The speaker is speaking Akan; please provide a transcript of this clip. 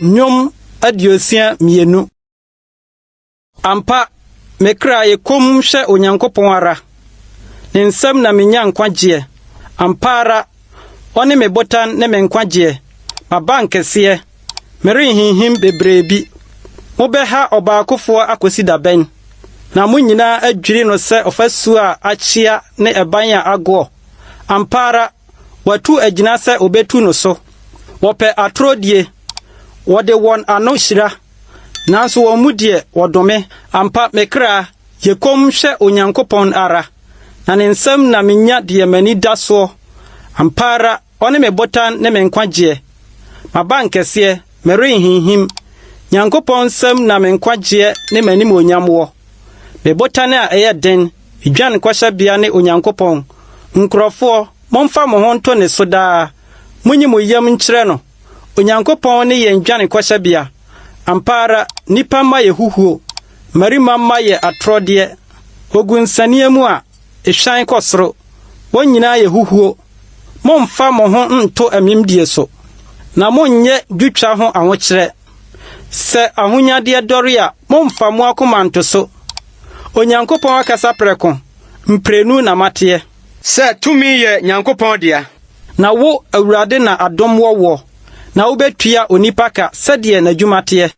Nnwom 62. Ampa, me kra yɛ komm hwɛ Onyankopɔn ara. Ne nsam na minya nkwagyeɛ. Ampa ara, ɔne me botan ne me nkwagyeɛ, m'abankɛseɛ, merenhinhim bebree bi. Mobɛha ɔbaakofoɔ akosi da bɛn, na mo nyinaa adwiri no sɛ ɔfasuo a akyea ne ɛban a agoɔ? Ampa ara, wɔatu agyina sɛ obetu no so. Wɔpɛ atorɔ die, wɔde wɔn ano hyira, nanso wɔn mu deɛ wɔdome. Ampa, me kra, yɛ komm hwɛ Onyankopɔn ara, na ne nsam na minya deɛ m'ani da soɔ. Ampa ara, ɔne me botan ne me nkwagyeɛ, m'abankɛseɛ, merenhinhim. Nyankopɔn nsam na me nkwagyeɛ ne m'animuonyam wɔ. Me botan a ɛyɛ den, me dwanekɔhyɛbea ne Onyankopɔn. Nkurɔfoɔ, momfa mo ho nto ne so daa, munyi mo yam nkyerɛ no. Onyankopɔn ne yɛn dwanekɔhyɛbea. Ampa ara, nnipa mma yɛ huhuo, mmarima mma yɛ atorɔdeɛ. Wogu nsania mu a, ehwan kɔ soro. Wɔn nyinaa yɛ huhuo. Mommfa mo ho nnto amimdie so, na monnyɛ dwotwa ho ahokyerɛ. Sɛ ahonyadeɛ dɔre a, mommfa mo akoma nto so. Onyankopɔn akasa prɛko, mprenu na mateɛ. Sɛ tumi yɛ Nyankopɔn dea. Na wo, Awurade, na adom wɔ woɔ, na wobɛtua onipa ka sɛdeɛ n'adwuma teɛ.